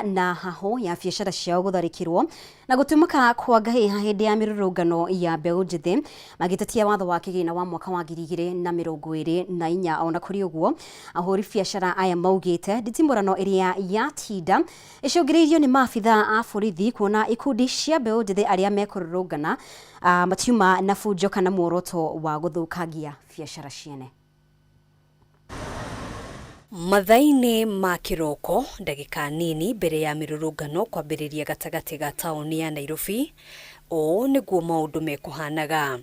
Na hahũ ya biacara ciao gũtharĩkĩrwo na gũtumũka kwa ngahĩha hĩndĩ ya mĩrũrũngano ya mbeũ njĩthĩ magĩtetia watho wa kĩgĩna wa mwaka wa 2024. Ona kũrĩ ũguo, ahũri biacara aya maugĩte nditimũrano ĩrĩa yatinda ĩcũngĩrĩirio nĩ maabitha a borithi kuona ikundi cia mbeũ njĩthĩ arĩa mekũrũrũngana matiuma na bunjo kana muoroto wa gũthũkangia biacara ciene. Mathaa-inĩ ma kĩroko, ndagĩka nini mbere ya mĩrũrũngano kwambĩrĩria gatagatĩ ga taũni ya Nairobi, ũũ nĩguo maũndũ mekũhanaga.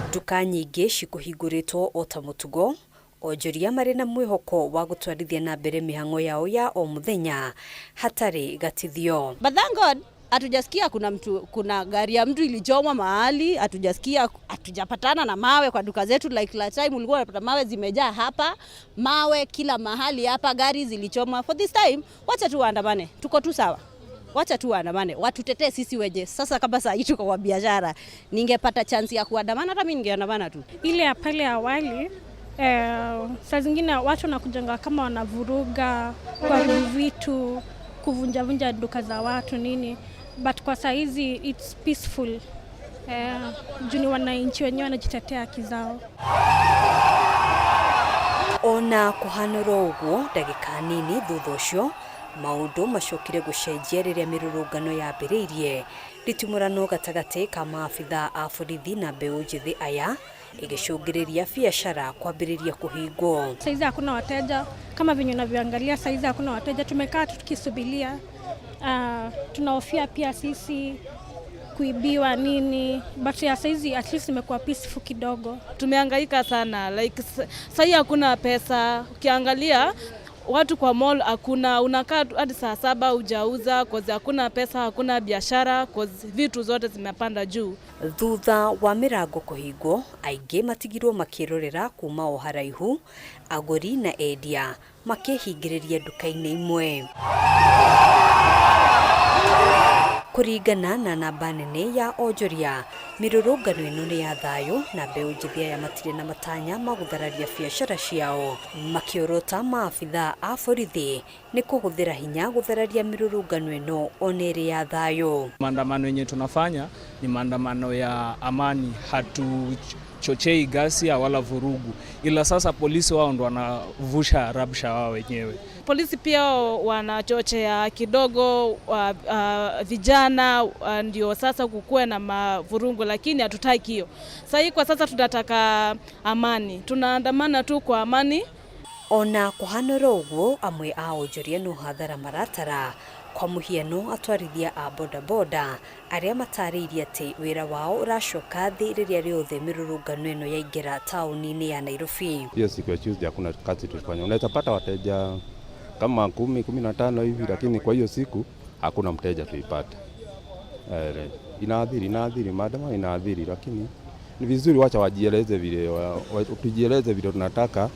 Nduka nyingĩ cikũhingũrĩtwo o ta mũtugo, onjoria marĩ na mwĩhoko wa gũtwarithia na mbere mĩhang'o yao ya o mũthenya hatarĩ gatithio. But thank God hatujasikia kuna mtu, kuna gari ya mtu ilichomwa mahali, hatujasikia, hatujapatana na mawe kwa duka zetu. Like last time ulikuwa unapata mawe zimejaa hapa, mawe kila mahali hapa, gari zilichomwa. For this time, wacha tu waandamane, tuko tu sawa. Wacha tu waandamane, watutetee sisi wenye. Sasa kama saa hii tuko kwa biashara, ningepata chance ya kuandamana, hata mimi ningeandamana tu. Ile ya pale awali saa zingine watu wanakujanga kama wanavuruga, kuharibu vitu, kuvunjavunja duka za watu nini, but kwa saa hizi it's peaceful juu ni wananchi wenyewe wanajitetea haki zao. Ona kũhanũrwo ũguo, ndagĩka nini thutha ũcio maũndũ macokire gũcenjia rĩrĩa mĩrũrũngano yambĩrĩirie. Nditimũrano gatagatĩ ka maabitha a borithi na mbeũ njĩthĩ aya ĩgĩcũngĩrĩria biacara kwambĩrĩria kũhingwo. Saizi hakuna wateja kama venye unavyoangalia, saizi hakuna wateja, tumekaa tukisubiria. Tunahofia pia sisi kuibiwa nini, but ya saizi at least imekuwa peaceful kidogo. Tumehangaika sana, like sahii hakuna pesa. Ukiangalia watu kwa mall hakuna, unakaa hadi saa 7 hujauza cause hakuna pesa, hakuna biashara cause vitu zote zimepanda juu. Thutha wa mĩrango kũhingwo, aingĩ matigirwo makĩrorera kuma o haraihu, agũri na endia makĩhingĩrĩria nduka-inĩ imwe. Kũringana na namba nene ya onjoria, mĩrũrũngano ĩno nĩ ya thayũ na mbeũ njĩthĩ aya matirĩ na matanya ma gũthararia biacara ciao, makĩorota maabitha a borithi nĩ kũhũthĩra hinya gũthararia mĩrũrũngano ĩno ona ĩrĩ ya thayũ. Maandamano yenye tunafanya ni maandamano ya amani, hatuchochei ghasia wala vurugu, ila sasa polisi wao ndo wanavusha rabsha wao wenyewe. Polisi pia wanachochea kidogo vijana ndio sasa kukuwe na mavurungu, lakini hatutaki hiyo. Sasa kwa sasa tunataka amani, tunaandamana tu kwa amani. Ona kũhanũra ũguo, amwe a onjoria no hathara maratara. Kwa mũhiano, atwarithia a bodaboda arĩa matarĩirie atĩ wĩra wao ũracoka thĩ rĩrĩa rĩothe mĩrũrũngano ĩno yaingĩra taũni-inĩ ya Nairobi. Hiyo siku ya Tuesday hakuna kazi tulifanya. Unaweza pata wateja kama 10, 15 hivi, lakini kwa hiyo siku hakuna mteja tuipata. Inaathiri, maandamano inaathiri, lakini ni vizuri wacha wajieleze vile, tujieleze vile tunataka,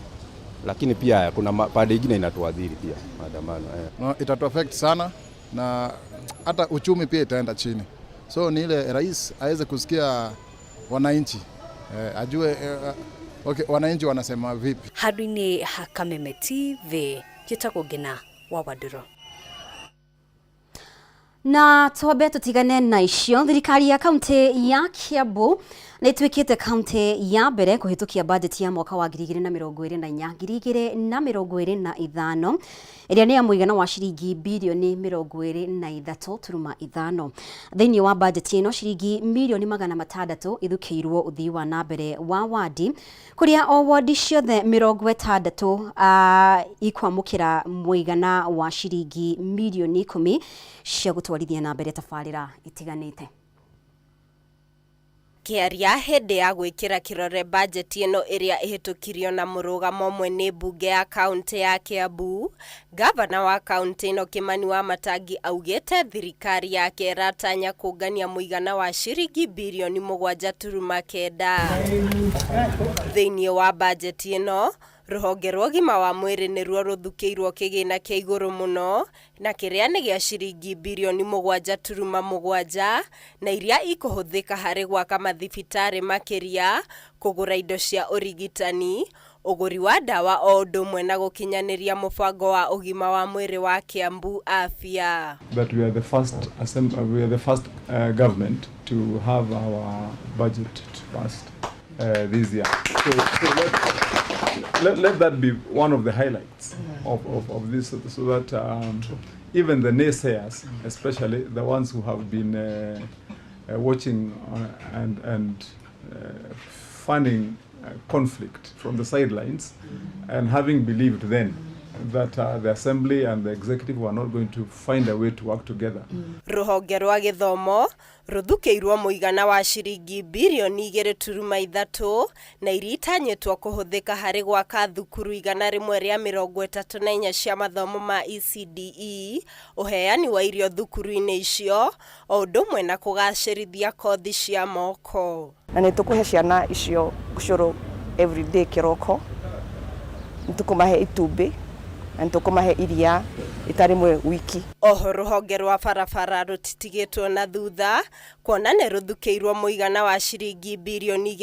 lakini pia kuna pande ingine inatuathiri pia maandamano. No, itatu affect sana na hata uchumi pia itaenda chini. So ni ile rais aweze kusikia wananchi, ajue okay, wananchi wanasema vipi. Handũ-inĩ ha Kameme TV, njĩtagwo Ngina wa Wandũrũ. Na twambe tutigane na icio. Thirikari ya kaunti ya Kiambu nĩ ĩtuĩkĩte kaunti ya mbere kũhĩtũkia bajeti ya mwaka wa 2024 2025, ĩrĩa nĩ ya mũigana wa ciringi birioni 23.5. Thĩinĩ wa bajeti ĩno, ciringi mirioni 600 ithukĩirwo ũthii wa na mbere wa wadi, kũrĩa o wodi ciothe 60 ikwamũkĩra mũigana wa ciringi mirioni 10 cia gũtwarithia na mbere tabarĩra itiganĩte. Kĩaria hĩndĩ ya gwĩkĩra kĩrore bajeti ĩno ĩrĩa ĩhĩtũkirio na mũrũgamo ũmwe nĩ mbunge ya kaunti ya Kiambu, gavana wa kaunti ĩno Kimani Wamatangi augĩte thirikari yake ĩratanya kũngania mũigana wa ciringi birioni 7.9. Thĩinĩ wa bajeti ĩno, rũhonge rwa ũgima wa mwĩrĩ nĩruo rũthukĩirwo kĩgĩna kĩa igũrũ mũno na kĩrĩa nĩ gĩa ciringi birioni 7.7, na iria ikũhũthĩka harĩ gwaka mathibitarĩ makĩria, kũgũra indo cia ũrigitani, Ũgũri wa ndawa o ũndũ ũmwe na gũkinyanĩria mũbango wa ũgima wa mwĩrĩ wa Kiambu Afya. That we are the first we are the first government to have our budget passed this year. So let that be one of the highlights of this, so that even the naysayers, especially the ones who have been watching and fanning conflict from the sidelines, and having believed then that the assembly and the executive were not going to find a way to work together. Rũhonge rwa gĩthomo rũthukĩirwo mũigana wa ciringi 3.3 birioni na iria itanyĩtwo kũhũthĩka harĩ gwaka thukuru 134 cia mathomo ma ECDE, ũheani wa irio thukuru-inĩ icio o ũndũ ũmwe na kũgacĩrithia kothi cia moko. Na nĩ tũkũhe ciana icio cũrũ everyday kĩroko, nĩ tũkũmahe itumbĩ na nĩ tũkũmahe iria rita rĩmwe wiki. Oho rũhonge rwa barabara rũtitigĩtwo na thutha kuona nĩ rũthukĩirwo mũigana wa ciringi 2.4 birioni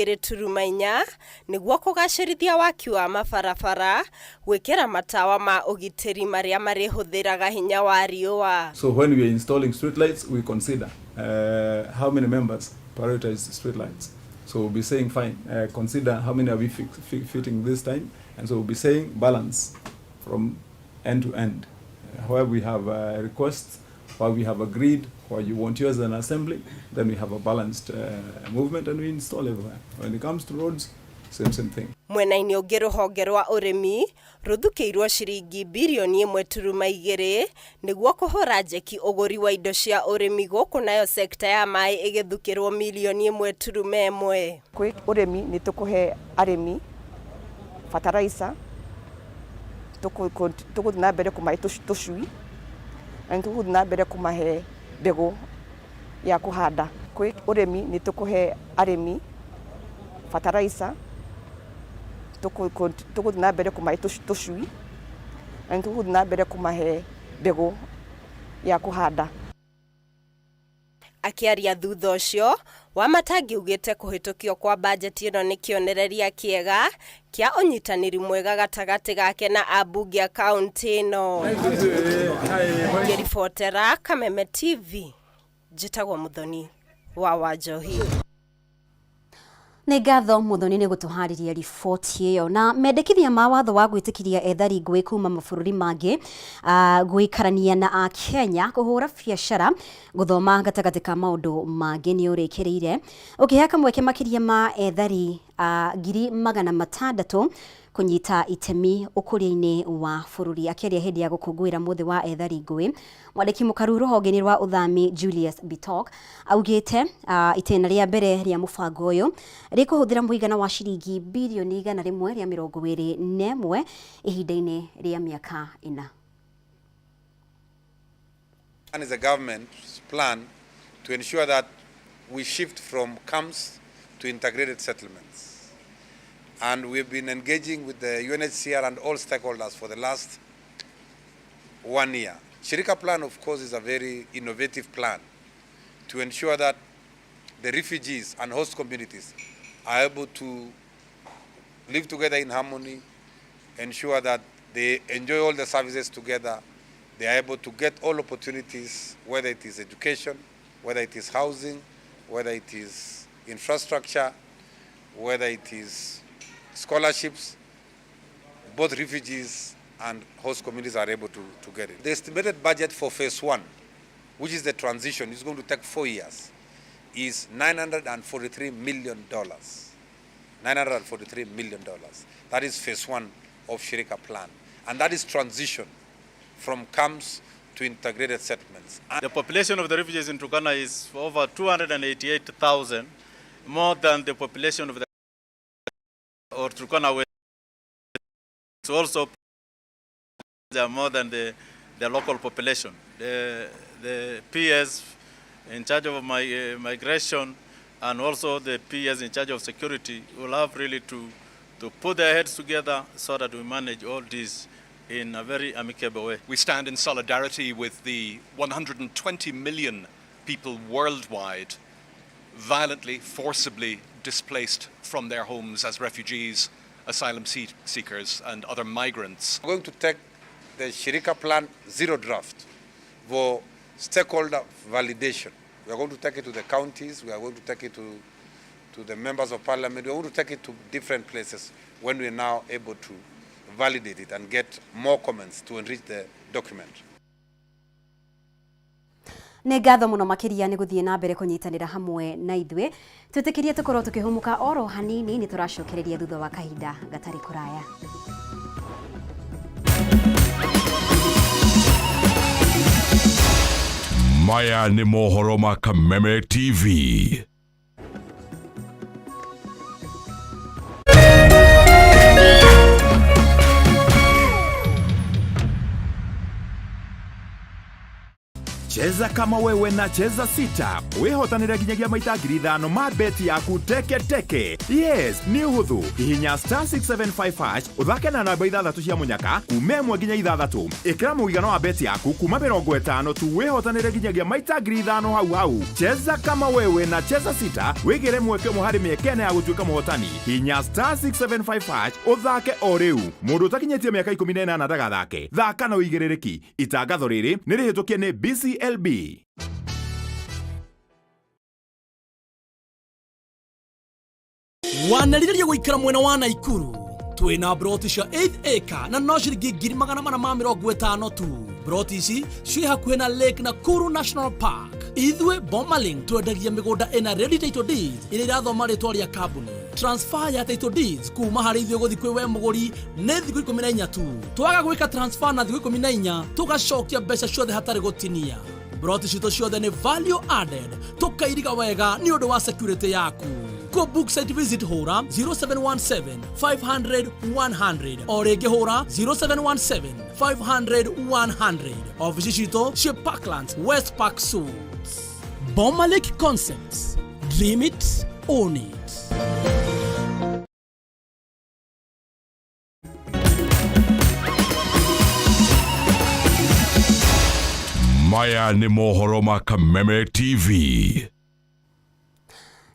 nĩguo kũgacĩrithia waki wa mabarabara, gwĩkĩra matawa ma ũgitĩri marĩa marĩhũthĩraga hinya wa riũa. So when we are installing street lights, we consider how many members prioritize street lights. So we'll be saying, fine, consider how many are we fitting this time, and so we'll be saying balance from end to end. Where we have requests, where we have agreed, where you want yours as an assembly, then we have a balanced movement and we install everywhere. When it comes to roads, same thing. Mwena-inĩ ũngĩ, rũhonge rwa ũrĩmi rũthukĩirwo ciringi 1.2 birioni nĩguo kũhũra njeki ũgũri wa indo cia ũrĩmi gũkũ, nayo sekta ya maĩ ĩgĩthukĩrwo 1.1 mirioni. Kwĩ ũrĩmi nĩ tũkũhe arĩmi fertilizer, tũgũthiĩ na mbere kũmahe tũcui na nĩ tũgũthiĩ na mbere kũmahe mbegũ ya kũhanda. Kwĩ ũrĩmi nĩ tũkũhe arĩmi fertilizer, tũgũthiĩ na mbere kũmahe tũcui na nĩ tũgũthiĩ na mbere kũmahe mbegũ ya kũhanda. Akĩaria thutha ũcio, Wamatangi augĩte kũhĩtũkio kwa bajeti ĩno nĩ kĩonereria kĩega kĩa ũnyitanĩri mwega gatagatĩ gake na ambunge a kaũntĩ ĩno. Ngĩribotera Kameme TV, njĩtagwo Muthoni wa Wanjohi. Nĩ ngatho Muthoni nĩ gũtũharĩria riboti ĩyo. Na mendekithia ma watho wa gwĩtĩkĩria ethari ngũĩ kuma mabũrũri mangĩ gũikarania na Akenya, kũhũra biacara, gũthoma, gatagatĩ ka maũndũ mangĩ nĩ ũrĩkĩrĩire ũkĩhe kamweke makĩria ma ethari 600,000 kũnyita itemi ũkũria-inĩ wa bũrũri. Akĩaria hĩndĩ ya gũkũngũĩra mũthĩ wa ethari ngũĩ, mwandĩki mũkaru rũhonge-inĩ rwa ũthami Julius Bitok augĩte itĩna rĩa mbere rĩa mũbango ũyũ rĩkũhũthĩra mũigana wa ciringi 121 birioni ihinda-inĩ rĩa mĩaka 4. Is a government's plan to ensure that we shift from camps to integrated settlements. And we've been engaging with the UNHCR and all stakeholders for the last one year. Shirika Plan, of course, is a very innovative plan to ensure that the refugees and host communities are able to live together in harmony, ensure that they enjoy all the services together, they are able to get all opportunities, whether it is education, whether it is housing, whether it is infrastructure, whether it is scholarships, both refugees and host communities are able to get it. The estimated budget for phase one, which is the transition, is going to take 4 years, is $943 million. $943 million. That is phase one of Shirika Plan. And that is transition from camps to integrated settlements. The population of the refugees in Turkana is over 288,000, more than the population of the or Turkana West. It's also they are more than the local population. The PS in charge of migration and also the PS in charge of security will have really to put their heads together so that we manage all this in a very amicable way. We stand in solidarity with the 120 million people worldwide violently, forcibly displaced from their homes as refugees asylum seekers and other migrants. We're going to take the Shirika Plan Zero Draft for stakeholder validation. We are going to take it to the counties, we are going to take it to the members of parliament, we are going to take it to different places when we are now able to validate it and get more comments to enrich the document. Nĩ ngatho mũno makĩria nĩ gũthiĩ na mbere kũnyitanĩra hamwe na ithuĩ. Twĩtĩkĩrie tũkorwo tũkĩhũmũka oro hanini, nĩ tũracokereria thutha wa kahinda gatarĩ kũraya. Maya nĩ mohoro ma Kameme TV. Cheza kama wewe na Cheza Sita wihotanire nginyagia maita 5,000 ma beti yaku teke teke. Yes, nĩ ũhũthũ. Hihinya star 675 hash ũthake na namba ithathatũ cia mũnyaka kuma 1 nginya 6. Ĩkĩra mũigana wa beti yaku kuma 50 tu wihotanire nginyagia maita 5,000 hau hau. Cheza kama wewe na Cheza Sita wĩgĩre mweke ũmwe harĩ mĩeke ĩna ya gũtuĩka mũhotani. Hihinya star 675 hash ũthake o rĩu. Mũndũ ũtakinyĩtie mĩaka 18 ndagathake. Thaka na ũigĩrĩrĩki. Itangatho rĩrĩ nĩ rĩhĩtũkie nĩ BCLB. Wanarĩrĩria gũikara mwena wa Naikuru twĩna broti cia 8 acre na no ciringi 450,000 tu. Broti ici ciĩ hakuhĩ na Lake Nakuru National Park. Ithuĩ Bomalink twendagia mĩgũnda ĩna ready title deeds ĩrĩa irathoma rĩtwa rĩa kambuni. Transfer ya title deeds kuma harĩ ithuĩ gũthiĩ kwĩ we mũgũri nĩ thikũ 14 tu. Twaga gwĩka transfer na thikũ 14 tũgacokia mbeca ciothe hatarĩ gũtinia. Broti citũ ciothe nĩ value added tũkairiga wega nĩ ũndũ wa security yaku. Go book site visit hũra 0717 500 100 o rĩngĩ hũra 0717 500 100. Ofici citũ ciĩ Parklands West Park Suites. Bomalink Concepts, dream it, own it. Maya nĩ mohoro ma Kameme TV.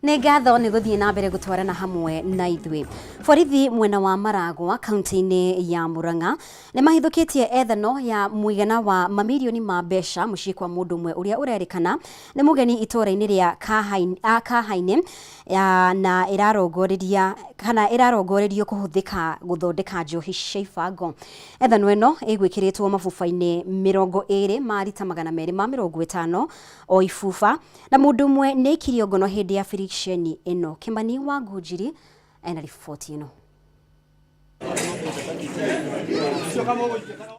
Nĩ ngatho nĩ gũthiĩ na mbere gũtwarana hamwe na ithuĩ. Borithi mwena wa Maragwa kaunti-inĩ ya Murang'a nĩ mahithũkĩtie ethano ya mũigana wa mamirioni ma mbeca mũciĩ kwa mũndũ ũmwe ũrĩa ũrerĩkana nĩ mũgeni itũũra-inĩ rĩa Kahainĩ na ĩrarongoreria kana ĩrarongorerio kũhũthĩka gũthondeka njohi cia ibango. Ethano ĩno ĩgwĩkĩrĩtwo mabuba-inĩ 20 ma rita 250 o ibuba na mũndũ ũmwe nĩ aikirio ngono hĩndĩ ya birikiceni ĩno. Kimani wa Ngũnjiri ena riboti ĩno.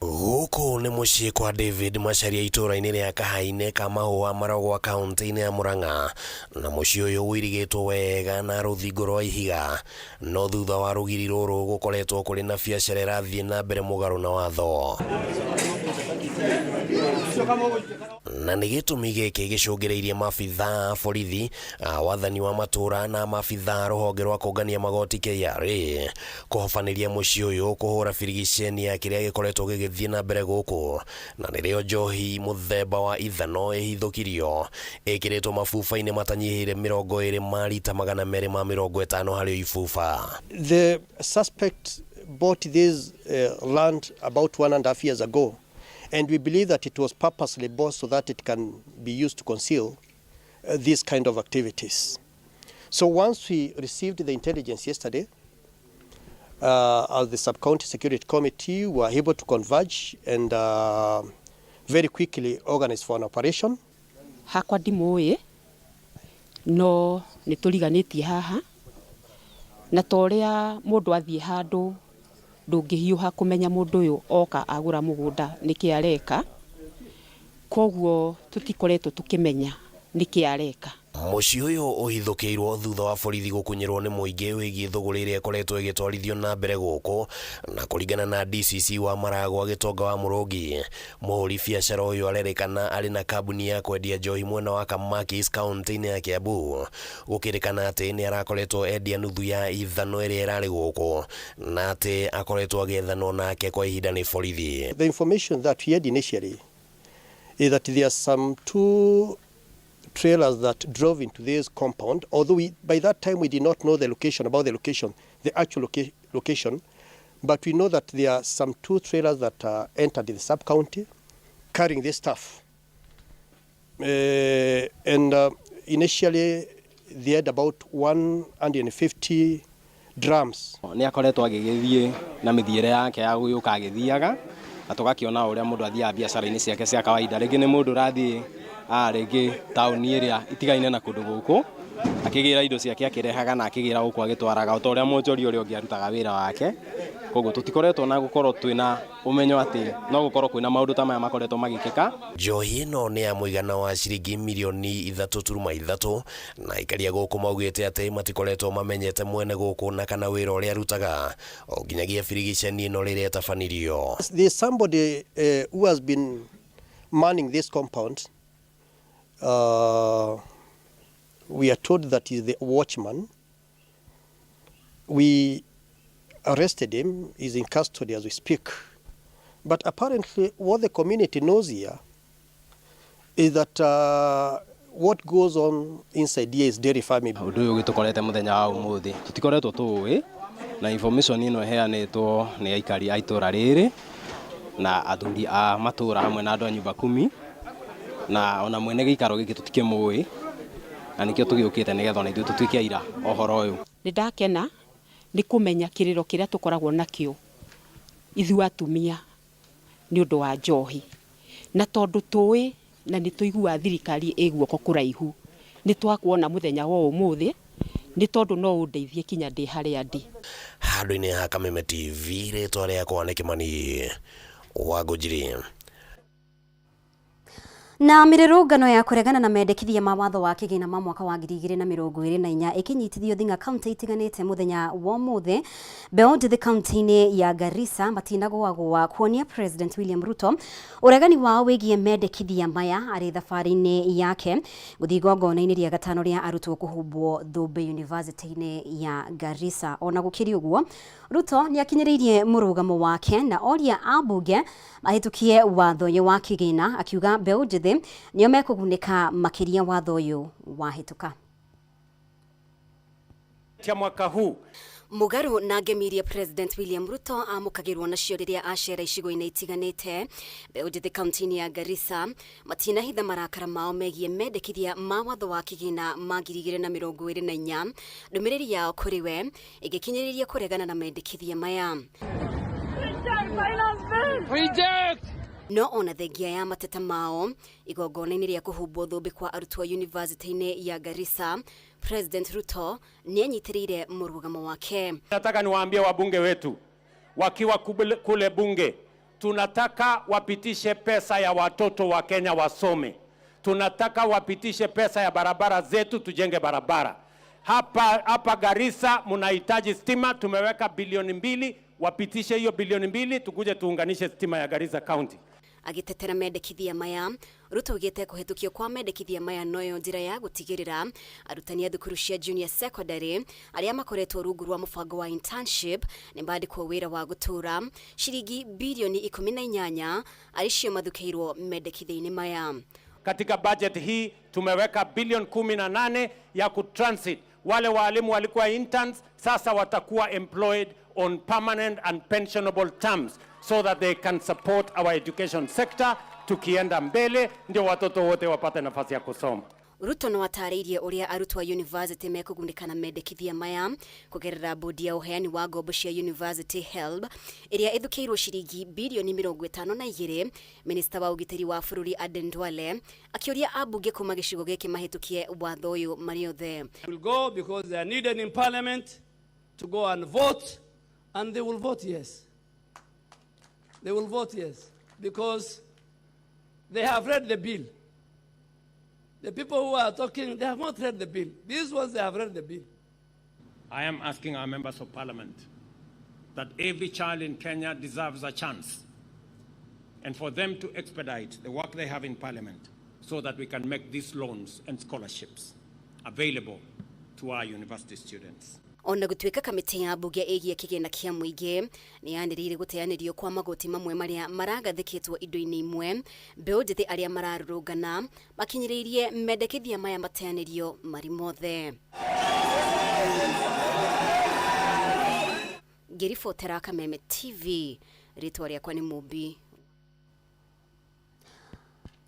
Gũkũ nĩ mũciĩ kwa David Macharia itũũra-inĩ rĩa Kahainĩ ka Mahũa Maragwa kaunti-inĩ ya Murang'a, na mũciĩ ũyũ ũirigĩtwo wega na rũthingo rwa ihiga, no thutha wa rũgiri rũrũ gũkoretwo kũrĩ na biacara ĩrathiĩ na mbere mũgarũ na watho. Na nĩ gĩtũmi gĩkĩ gĩcũngĩrĩirie maabithaa a borithi a wathani wa matũũra na maabithaa a rũhonge rwa kũngania magoti KRA kũhobanĩria mũciĩ ũyũ kũhũra birigiceni ya kĩrĩa gĩkoretwo gĩgĩthiĩ na mbere gũkũ, na nĩrĩo njohi mũthemba wa ithano ĩhithũkirio ĩkĩrĩtwo mabuba-inĩ matanyihĩire 20 ma rita 250 harĩ ibuba. The suspect bought this land about 1.5 years ago, and we believe that it was purposely bought so that it can be used to conceal these kind of activities. So once we received the intelligence yesterday, as the Sub-County Security Committee, we were able to converge and very quickly organize for an operation. Hakwa ndimũĩ no nĩ tũriganĩtie haha, na ta ũrĩa mũndũ athiĩ handũ ndũngĩhiũha kũmenya mũndũ ũyũ oka agũra mũgũnda nĩkĩ areka, koguo tũtikoretwo tũkĩmenya nĩkĩ areka. Mũciĩ ũyũ ũhithũkĩirwo thutha wa borithi gũkunyĩrwo nĩ mũingĩ wĩgiĩ thũgũrĩ ĩrĩa ĩkoretwo ĩgĩtwarithio na mbere gũkũ, na kũringana na DCC wa Maragwa Gĩtonga wa Mũrũngi, mũhũri biacara ũyũ arerĩkana arĩ na kambuni ya kwendia njohi mwena wa Kamakis kaunti-inĩ ya Kiambu, gũkĩrĩkana atĩ nĩ arakoretwo endia nuthu ya ithano ĩrĩa ĩrarĩ gũkũ, na atĩ akoretwo agĩethanwo nake kwa ihinda nĩ borithi. The information that we had initially is that there are some two trailers that drove into this compound, although by that time we did not know the location, about the location, the actual location, but we know that there are some two trailers that entered the sub-county carrying this stuff. And initially they had about 150 drums. Nĩ akoretwo agĩgĩthiĩ na mĩthiĩre yake ya gũgĩũka agĩthiaga na tũgakĩona ũrĩa mũndũ athiaga biacara-inĩ ciake cia kawaida. Rĩngĩ nĩ mũndũ ũrathiĩ rĩngĩ taũni ĩrĩa itigaine na kũndũ gũkũ akĩgĩra indo ciake akĩrehaga na akĩgĩra gũkũ agĩtwaraga o ta ũrĩa mwonjoria ũrĩa ũngĩ arutaga wĩra wake. Koguo tũtikoretwo na gũkorwo twĩna ũmenyo atĩ no gũkorwo kwĩna maũndũ ta maya makoretwo magĩkĩka. Njohi ĩno nĩ ya mũigana wa ciringi mirioni 3.3 na aikari a gũkũ maugĩte atĩ matikoretwo mamenyete mwene gũkũ na kana wĩra ũrĩa arutaga o nginyagia birigiceni ĩno rĩrĩa ĩtabanirio. There is somebody who has been manning this compound. We are told that he's the watchman. We arrested him. He's in custody as we speak. But apparently what the community knows here is that what goes on inside here is dairy farming. Ũndũ ũyũ ũgĩtũkorete mũthenya wa ũmũthĩ tũtikoretwo tũĩ na information ĩno ĩheanĩtwo nĩ aikari a itũra rĩrĩ na athuri a matũra hamwe na andũ a nyumba kumi na ona mwene gĩikaro gĩkĩ tũtikĩmũĩ na nĩkĩo tũgĩũkĩte nĩgetha ona ithuĩ tũtuĩke aira ũhoro ũyũ. Nĩ ndakena nĩ kũmenya kĩrĩro kĩrĩa tũkoragwo nakĩo ithuĩ atumia nĩ ũndũ wa njohi, na tondũ tũĩ na nĩ tũiguaga thirikari ĩ guoko kũraihu nĩ twakuona mũthenya wa ũmũthĩ nĩ tondũ no ũndeithie kinya ndĩ harĩa ndĩ. Handũ-inĩ ha Kameme TV rĩtwa rĩakwa nĩ Kĩmani wa Ngũnjiri. Na mĩrũrũngano ya kũregana na mendekithia ma watho wa kĩgĩna ma mwaka wa 2024 ĩkĩnyitithio thing'a kaunti itiganĩte mũthenya wa ũmũthĩ. Mbeũ njĩthĩ kaunti-inĩ ya Garissa matinagũagũa kuonia President William Ruto ũregani wao wĩgiĩ mendekithia maya arĩ thabarĩ-inĩ yake gũthiĩ igongona-inĩ rĩa gatano rĩa arutwo kũhumbwo thũmbĩ yunivasĩtĩ-inĩ ya Garissa. Ona gũkĩrĩ ũguo, Ruto nĩ akinyĩrĩirie mũrũgamo wake na oria ambunge mahĩtũkie watho ũyũ wa kĩgĩna, akiuga mbeũ njĩthĩ nĩo mekũgunĩka makĩria watho ũyũ wahĩtũka. Mwaka huu Mũgarũ na ngemi iria President William Ruto amũkagĩrwo nacio rĩrĩa acera icigo-inĩ itiganĩte, mbeũ njĩthĩ kaunti-inĩ ya Garissa matinahitha marakara mao megiĩ mendekithia ma watho wa kĩgĩna ma 2024. Ndũmĩrĩri yao kũrĩ we ĩgĩkinyĩrĩria kũregana na mendekithia maya. Reject! No ona thengia ya mateta mao igongona-inĩ rĩa kũhumbwo thũmbĩ kwa arutwo yunivasĩtĩ-inĩ ya Garissa, President Ruto nĩanyitĩrĩire mũrũgamo wake. Nataka niwaambie wabunge wetu wakiwa kule bunge, tunataka wapitishe pesa ya watoto wa Kenya wasome. Tunataka wapitishe pesa ya barabara zetu, tujenge barabara. Hapa Garissa mnahitaji stima, tumeweka bilioni 2, wapitishe hiyo bilioni 2 tukuje tuunganishe stima ya Garissa County. Agitetera mendekithia maya, Ruto augĩte kũhĩtũkio kwa mendekithia maya noyo njĩra ya gũtigĩrĩra arutani a thukuru cia junior secondary arĩa makoretwo rungu rwa mũbango wa internship nĩ mandĩkwo wĩra wa gũtũũra ciringi bilioni 18 arĩ cio mathukĩirwo mendekithia-inĩ maya. Katika budget hii tumeweka bilioni 18 ya kutransit wale walimu walikuwa interns, sasa watakuwa employed on permanent and pensionable terms so that they can support our education sector. Tukienda mbele ndio watoto wote wapate nafasi ya kusoma. Ruto no atarĩirie ũrĩa arutwo a university mekũgunĩka na mendekithia maya kũgerera bodi ya ũheani wa ngombo cia University HELB ĩrĩa ĩthukĩirwo ciringi bilioni 52. Minista wa ũgitĩri wa bũrũri Aden Duale akĩũria ambunge kuma gĩcigo gĩkĩ mahĩtũkie watho ũyũ marĩ othe. Will go because they are needed in parliament to go and vote, and they will vote yes. They will vote yes because they have read the bill. The people who are talking, they have not read the bill. These ones, they have read the bill. I am asking our members of parliament that every child in Kenya deserves a chance, and for them to expedite the work they have in parliament so that we can make these loans and scholarships available to our university students. Ona gũtuĩka kamĩtĩ ya mbunge ĩgiĩ kĩgĩna kĩa mũingĩ nĩ yanĩrĩire gũteanĩrio kwa magoti mamwe marĩa maragathĩkĩtwo indo-inĩ imwe, mbeũ njĩthĩ arĩa mararũrũngana makinyĩrĩirie mendekithia maya mateanĩrio marĩ mothe. Ngĩribotera Kameme TV, rĩtwa rĩakwa nĩ Mumbi.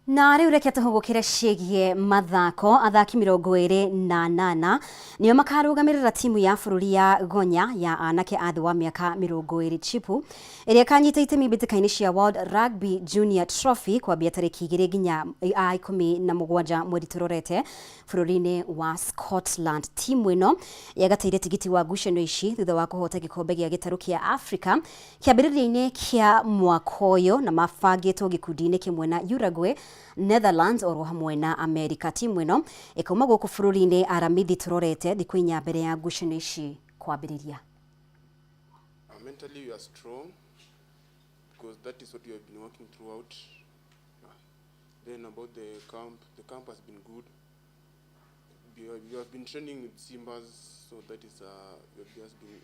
Na rĩu reke tũhũgũkĩre ciĩgiĩ mathako. Athaki 28 nĩo makarũgamĩrĩra timu ya bũrũri ya Gonya ya anake a thĩ wa mĩaka 20 Chipu ĩrĩa ĩkanyita itemi mbĩtĩka-inĩ cia World Rugby Junior Trophy kwambia tarĩki 2 nginya 17 mweri tũrorete bũrũri-inĩ wa Scotland. Timu ĩno yagateire tigiti wa ngucanio ici thutha wa kũhota gĩkombe gĩa gĩtarũ kĩa Africa kĩambĩrĩria-inĩ kĩa mwaka ũyũ na mabangĩtwo gĩkundi-inĩ kĩmwe na Uruguay, Netherlands oro hamwe na America. Timu ĩno ĩkauma gũkũ bũrũri-inĩ Aramithi tũrorete thikũ 4 mbere ya ngucanio ici kwambĩrĩria. Mentally you are strong because that is what you have been working throughout. Then about the camp has been good. You have been training with Simbas, so that is you have just been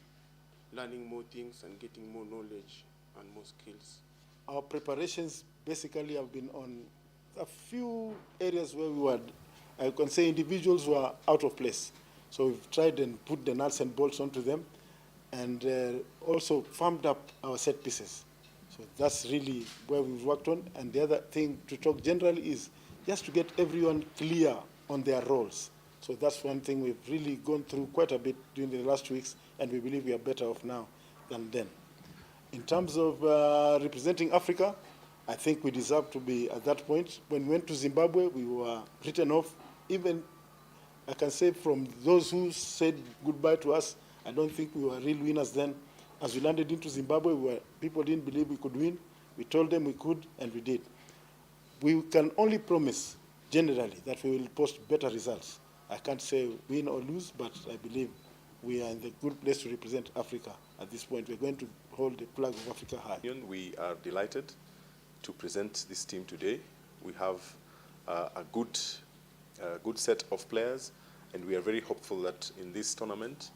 learning more things and getting more knowledge and more skills. Our preparations basically have been on a few areas where we were, I can say individuals were out of place. So we've tried and put the nuts and bolts onto them and also firmed up our set pieces. So that's really where we've worked on. And the other thing to talk generally is just to get everyone clear on their roles. So that's one thing we've really gone through quite a bit during the last weeks, and we believe we are better off now than then. In terms of representing Africa, I think we deserve to be at that point. When we went to Zimbabwe, we were written off. Even, I can say, from those who said goodbye to us, I don't think we were real winners then. As we landed into Zimbabwe, people didn't believe we could win. We told them we could, and we did. We can only promise, generally, that we will post better results. I can't say win or lose, but I believe we are in the good place to represent Africa at this point. We're going to hold the flag of Africa high. We are delighted to present this team today. We have a good set of players, and we are very hopeful that in this tournament